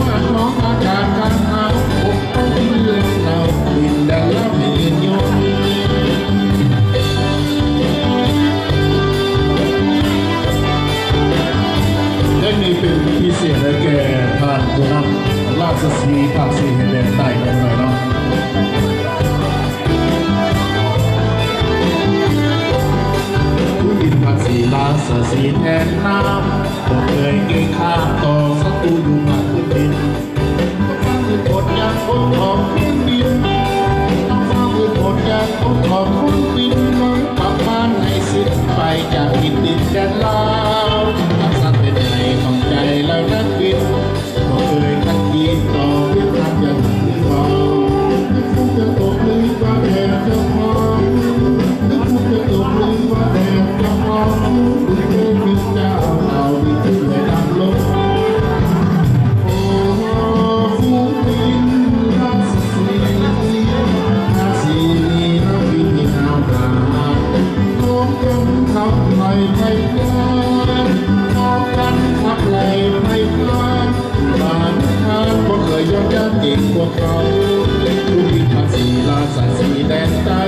ຂອງອາກາດການໜາວ ປົກປ້ອງເລື່ອງເລົ່າ ດິນແດນລາວໃຫ້ຍືນຍົງ. ເພງນີ້ເປັນພິເສດໃຫ້ແກ່ທ່ານຜູ້ນຳລາຊະສີພາກສີ່ແດນໃຕ້ກັນໜ້ອຍເນາະ. ພື້ນດິນພາກສີ່ລາຊະສີແດນນ້ຳ ບໍ່ເຄີຍເກງຂາມຕໍ່ສັດຕູຢູ່ພາກພື້ນດິນ. ຕ້ອງຟັງເຫດຜົນຢ່າງຄົນຂອງພື້ນດິນ ຕ້ອງຟັງເຫດຜົນຢ່າງຄົນຂອງພື້ນດິນ ເມືອງປາກບ້ານໃຫ້ສິ້ນໄປຈາກດິນດິນແດນລາວ. ທັກສະເປັນໃນຂອງໃຈລາວນັກບິນ ບໍ່ເຄີຍຂັດຂີດຕໍ່ວຽກງານຢ່າງອື່ນເວົ້າ. ຝົນຈະຕົກຫຼືວ່າແດດຈະເຜົາ ຝົນຈະຕົກຫຼືວ່າແດດຈະເຜົາ ບຸນເດດເປັນເຈົ້າເອົາດິນຂຶ້ນແລະນ້ຳລົງ. ໂອ້ ຝູງບິນລາຊະສີ ລາຊະສີມີນ້ຳບິນທີ່ໜາວໜາ ໂຄງການຂັບໄລ່ໄພພານ ໂຄງການຂັບໄລ່ໄພພານ ບ້ານທ່ານບໍ່ເຄີຍຍອມຢ້ານເກງພວກເຂົາ. ພູພິດພາກສີ່ລາຊະສີແດນໃຕ້